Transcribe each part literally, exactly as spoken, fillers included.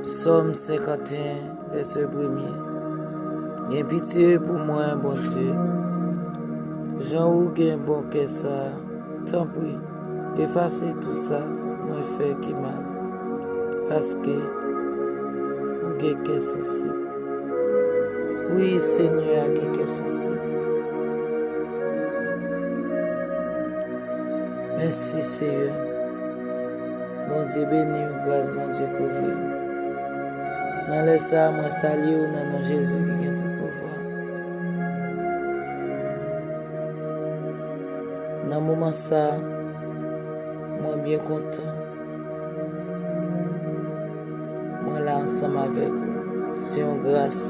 Sòm senkanteyen, vèsè premye. Gen pitye pou mwen, Bondye. Jan ou gen bon kè sa a, tanpri, efase tou sa mwen fè ki mal, paske ou gen kè sansib. Wi, Senyè a gen kè sansib. Mèsi, Seyè. Bondye beni w, gras Bondye kouvri w. Nan lè sa a, mwen salye w nan non Jezi ki gen tout pouvwa. Nan moman sa a, mwen byen kontan. Mwen la ansanm avèk ou. Se yon gras.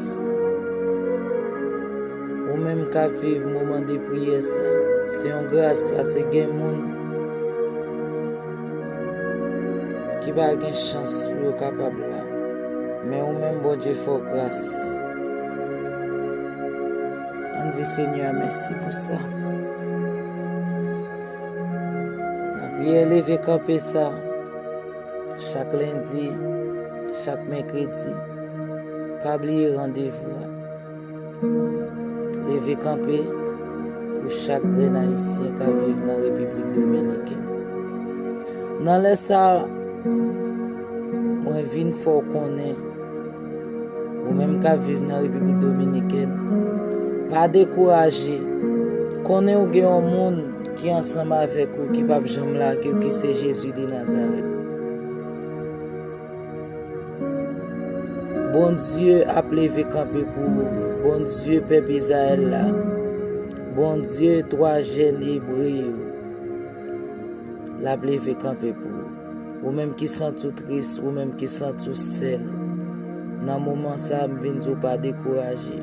Ou menm k ap viv moman de priyè sa, se yon gras, paske gen moun ki pa gen chans pou yo kapab la. Men ou menm, Bondye fè w gras. Ann di Senyè a mèsi pou sa. Nan priyè leve kanpe sa, chak lendi, chak mèkredi, pa bliye randevou a. Leve kanpe pou chak grenn Ayisyen k ap viv nan Repiblik Dominikèn. Nan lè sa a, mwen vin fè w konnen, ou menm k ap viv nan Repiblik Dominikèn, pa dekouraje. Konnen ou gen yon moun ki ansanm avèk ou, ki p ap janm lage w, ki se Jezi de Nazarèt. Bondye ap leve kanpe pou ou. Bondye pèp Izrayèl la. Bondye twa jèn Ebre yo. L ap leve kanpe pou ou. Ou menm ki santi w tris, ou menm ki santi w sèl. Nan moman sa a, m vin di w pa dekouraje.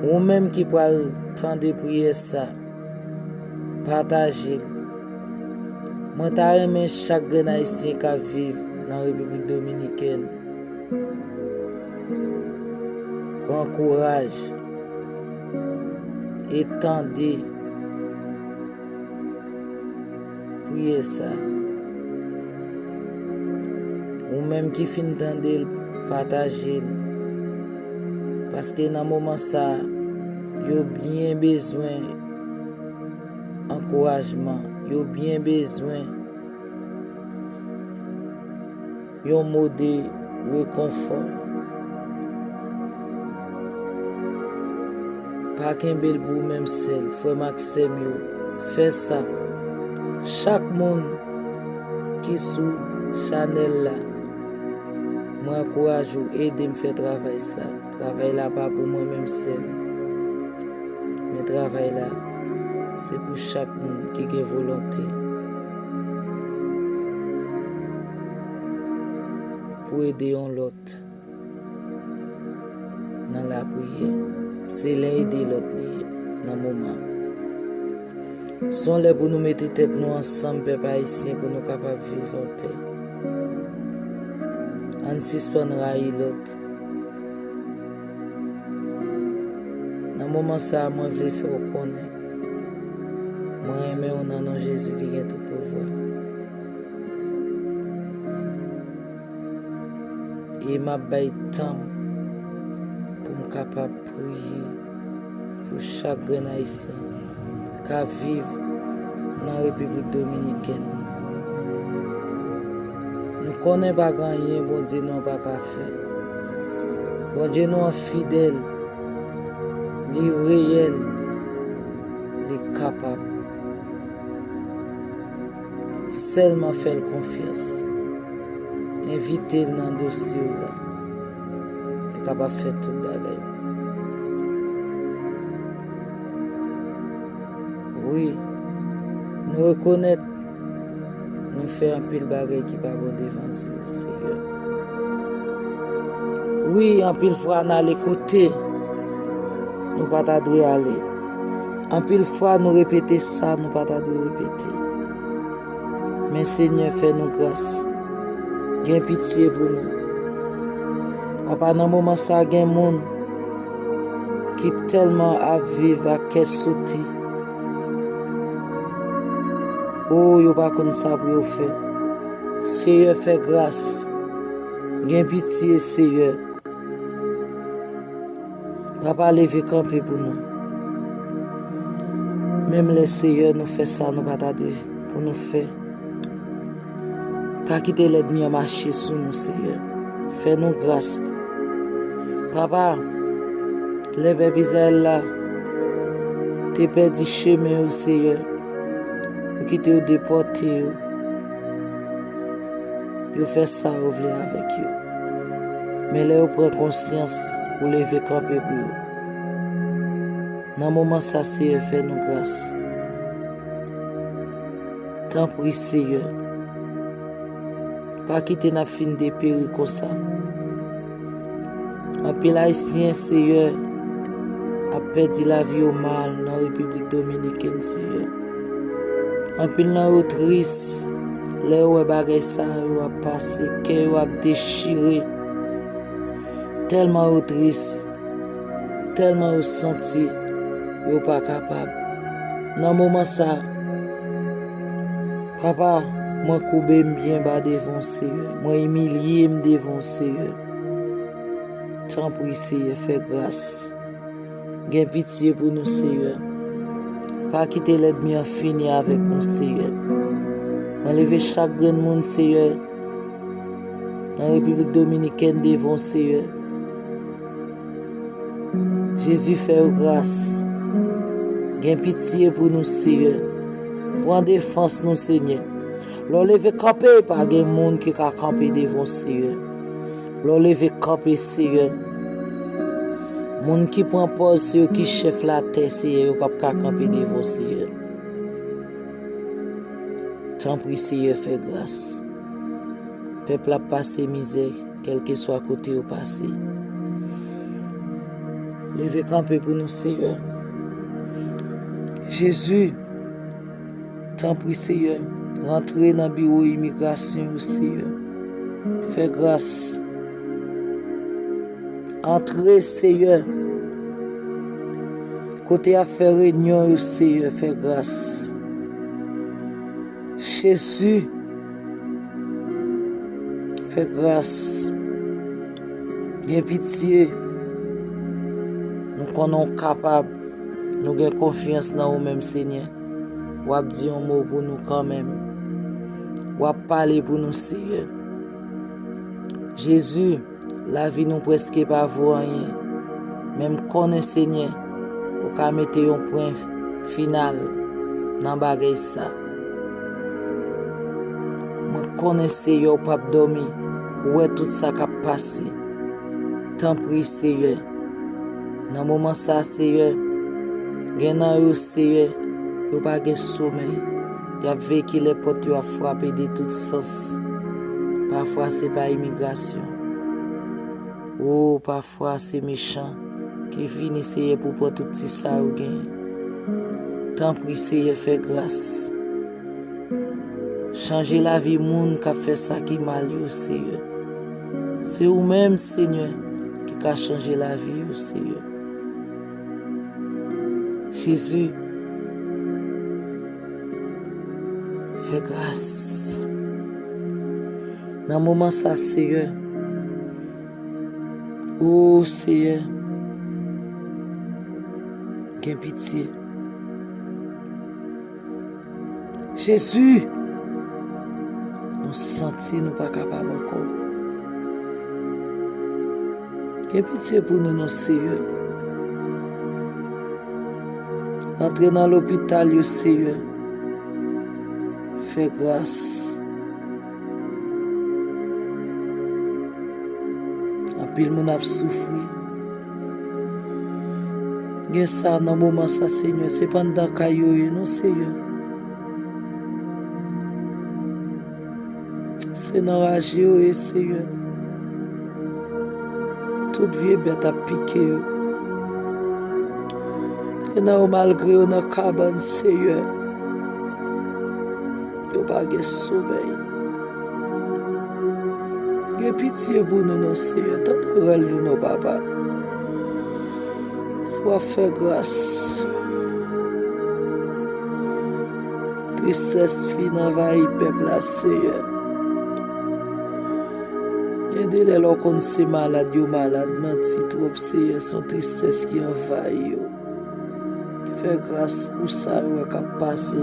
Ou menm ki pral tande priyè sa, pataje l. Mwen ta renmen chak grenn Ayisyen k ap viv nan Repiblik Dominikèn pran kouraj e tande priyè sa. Ou menm ki fin tande l, pataje l. Paske nan moman sa, yo byen bezwen ankourajman. Yo byen bezwen yon mo de rekonfò. Pa kenbe l pou ou menm sèl, frè m ak sè m yo. Fè sa. Chak moun ki sou chanèl la, mwen ankouraje w, ede m fè travay sa. Travay la pa pou mwen menm sèl. Men travay la, se pou chak moun ki gen volonte pou ede yon lòt nan lapriyè. Se len ede lòt li ye nan moman. Se yon lè pou nou mete tèt nou ansanm, pèp ayisyen, pou nou kapab viv anpè. Ann sispann rayi lòt. Nan moman sa a, mwen vle fè w konnen mwen renmen w nan non Jezi ki gen tout pouvwa. E m ap bay tan m pou m kapab priye pou chak grenn ayisyen k ap viv nan Repiblik Dominikèn. Nou konnen pa gen anyen Bondye nou an pa ka fè. Bondye nou an fidèl, li reyèl, li kapab. Sèlman fè l konfyans. Envite l nan dosye w la. Li kapab fè tout bagay. Wi, nou rekonèt nou fè anpil bagay ki pa bon devan zye w, Seyè. Wi, anpil fwa n ale kote nou pa ta dwe ale. Anpil fwa nou repete sa nou pa ta dwe repete. Men Senyè fè nou gras. Gen pitye pou nou. Papa, nan moman sa gen moun ki tèlman ap viv ak kè soti. O, yo pa konn sa pou yo fè. Seyè, fè gras. Gen pitye, Seyè. Papa, leve kanpe pou nou. Menm lè, Seyè, nou fè sa nou pa ta dwe pou nou fè. Pa kite lènmi an mache sou nou, Seyè. Fè nou gras. Papa, lè pèp Izrayèl la te pèdi chemen yo, Seyè, ou kite yo depòte yo. Yo fè sa yo vle avèk yo. Men lè yo pran konsyans, ou leve kanpe pou yo. Nan moman sa, Seyè, fè nou gras. Tanpri, Seyè, pa kite n ap fin deperi konsa. Anpil Ayisyen, Seyè, ap pèdi lavi yo mal nan Repiblik Dominikèn, Seyè. Anpil nan yo tris lè yo wè bagay sa yo ap pase, kè yo ap dechire. Tèlman yo tris, tèlman yo santi yo pa kapab. Nan moman sa, Papa, mwen koube m byen ba devan w, Seyè. Mwen imilye m devan w, Seyè. Tanpri, Seyè, fè gras. Gen pitye pou nou, Seyè. Pa kite lènmi an fini avèk nou, Seyè. Mwen leve chak grenn moun, Seyè, nan Repiblik Dominikèn devan w, Seyè. Jezi, fè yo gras. Gen pitye pou nou, Seyè. Pran defans nou, Senyè. Lè w leve kanpe, pa gen moun ki ka kanpe devan w, Seyè. Lè w leve kanpe, Seyè, moun ki pran pòz se yo ki chèf latè, Seyè, yo p ap ka kanpe devan w, Seyè. Tanpri, Seyè, fè gras. Pèp la ap pase mizè, kèlkeswa kote yo pase. Leve kanpe pou nou, Seyè. Jezi, tanpri, Seyè, rantre nan biwo imigrasyon yo, Seyè. Fè gras. Antre, Seyè. Kote y ap fè reyinyon yo, Seyè, fè gras. Jezi, fè gras. Gen pitye. Nou konnen w kapab. Nou gen konfyans nan ou menm, Senyè. W ap di yon mo pou nou kanmenm. W ap pale pou nou, Seyè. Jezi, lavi nou prèske pa vo anyen. Men m konnen, Senyè, ou ka mete yon pwen final nan bagay sa. Mwen konnen, Seyè, ou p ap dòmi. Ou wè tout sa k ap pase. Tanpri, Seyè. Nan moman sa, Seyè, gen nan yo, Seyè, yo pa gen somèy. Y ap veye kilè pòt yo ap frape de tout sans. Pafwa, se pa imigrasyon. O, pafwa, se mechan ki vini, Seyè, pou pran tout ti sa yo genyen. Tanpri, Seyè, fè gras. Chanje lavi moun k ap fè sa ki mal yo, Seyè. Se ou menm, Senyè, ki ka chanje lavi yo, Seyè. Jezi, fè gras. Nan moman sa, Seyè, o Seyè, gen pitye. Jezi, nou santi nou pa kapab ankò. Gen pitye pou nou, non, Seyè. Antre nan lopital yo, Seyè. Fè gras. Anpil moun ap soufri. Gen sa nan moman sa, Senyè, se pa anndan kay yo ye, non, Seyè. Se nan raje yo ye, Seyè. Tout vye bèt ap pike yo. Gen nan yo, malgre yo nan kabann, Seyè, yo pa gen somèy. Gen pitye pou nou, non, Seyè. Tande rèl nou, non, Papa. W ap fè gras. Tristès fin anvayi pèp la, Seyè. Gen de lè lè w konn se malad yo malad, manti twòp, Seyè, se yon tristès ki anvayi yo. Fè gras pou sa yo wè k ap pase.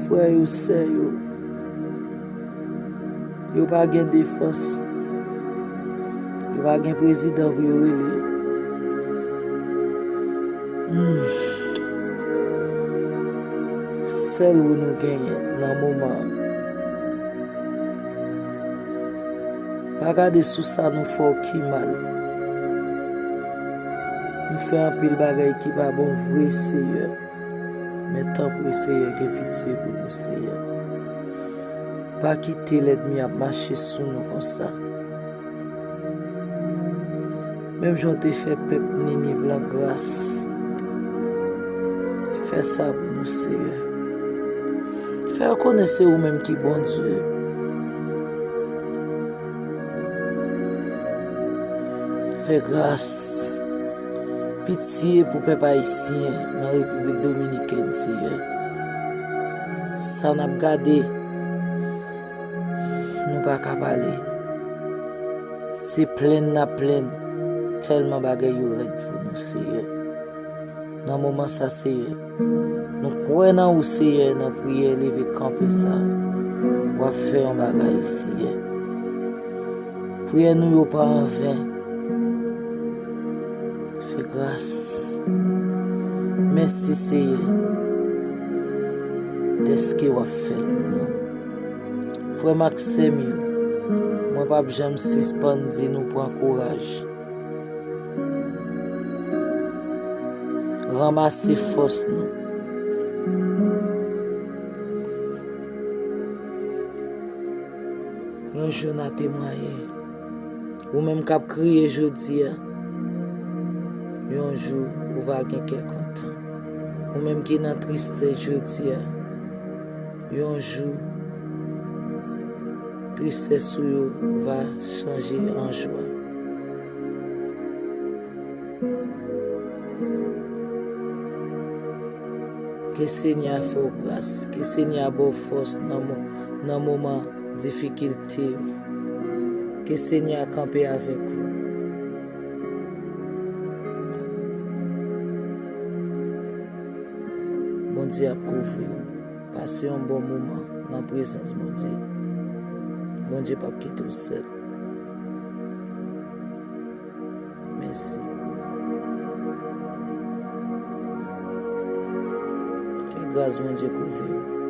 Frè yo, sè yo, yo pa gen defans. Yo pa gen prezidan pou yo rele. Hmm. Sèl ou nou genyen nan moman an. Pa gade sou sa nou fè w ki mal. Nou fè anpil bagay ki pa bon vre, Seyè. Men tanpri, Seyè, gen pitye pou nou, Seyè. Pa kite lènmi ap mache sou nou konsa. Menm jan w te fè pèp Niniv lan gras, fè sa pou nou, Seyè. Fè yo konnen se ou menm ki Bondye. Fè gras, pitye pou pèp ayisyen nan Repiblik Dominikèn, Seyè. Sa n ap gade, nou pa ka pale. Se plenn n ap plenn, tèlman bagay yo rèd pou nou, Seyè. Nan moman sa, Seyè, nou kwè nan ou, Seyè, nan priyè leve kanpe sa. W ap fè yon bagay, Seyè. Priyè nou yo pa anven. Fè gras. Mèsi, Seyè, dèske w ap fè l pou nou. Frè m ak sè m yo, mwen p ap janm sispann di nou pran kouraj. Ranmase fòs nou. Yon jou n a temwaye. Ou menm k ap kriye jodi a, yon jou ou va gen kè kontan. Ou menm ki nan tristès jodi a, yon jou tristès ou yo va chanje an jwa. Ke Senyè a fè w gras, ke Senyè a ba w fòs nan mo-, nan moman difikilte yo. Ke Senyè a kanpe avèk ou. Bondye ap kouvri w. Pase yon bon moman nan prezans Bondye. Bondye p ap kite w sèl. Mèsi. Ke gras Bondye kouvri w.